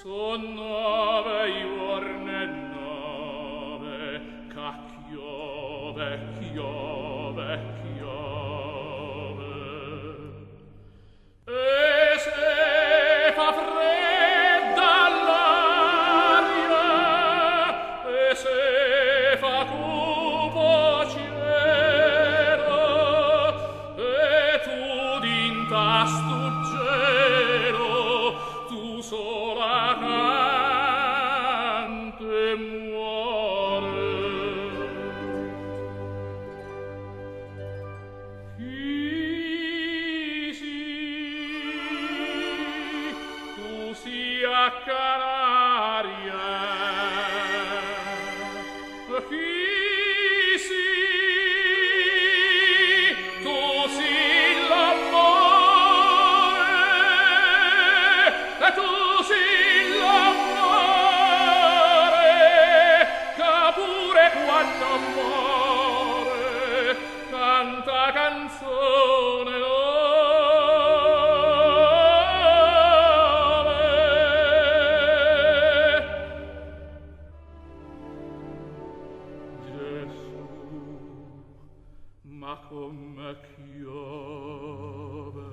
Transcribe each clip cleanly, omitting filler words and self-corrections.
So' nove juorne e nove ca chiove, chiove, chiove. E se fa fredda l'aria, e se fa cupo cielo, e tu dint'a 'stu gelo, tu sola cante e muore. Chi si'? Tu si' 'a canaria. Chi si'? Tu si' l'ammore. E tu si' l'ammore ca pure quanno more canta 'a canzone 'o Gesù, ma comme chiove.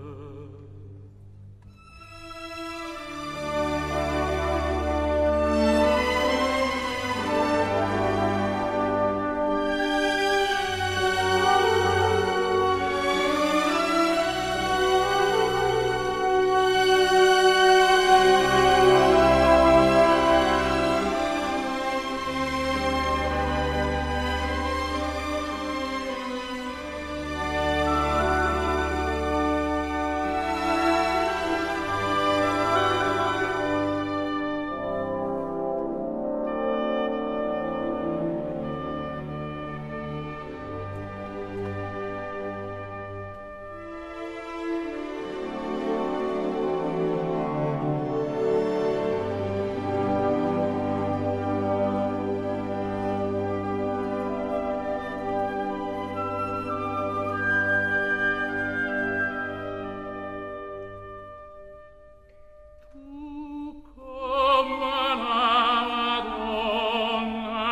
Tu comm'a 'na Madonna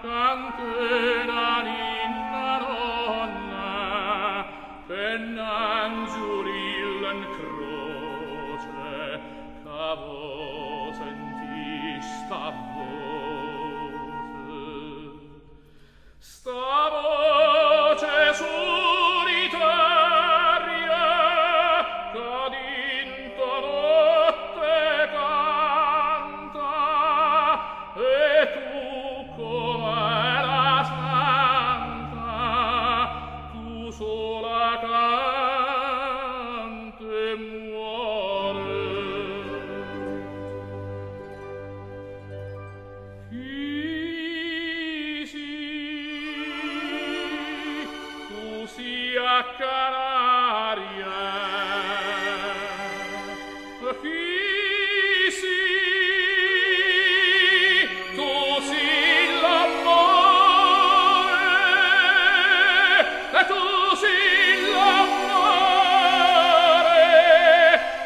cante 'na ninna nonna pe' n'angiulillo 'ncroce ca vo' sentì 'sta voce. Sta voce sulitaria ca dint' 'a notte canta e tu comme 'na santa tu sola cante e muore. Chi si'? Tu si' 'a canaria. Chi si'? Tu si' l'ammore. E tu si' l'ammore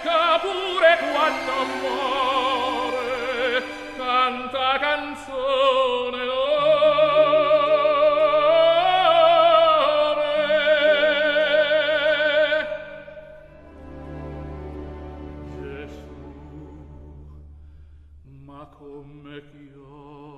ca pure quanno more canta 'a canzone 'o Gesù, ma comme chiove.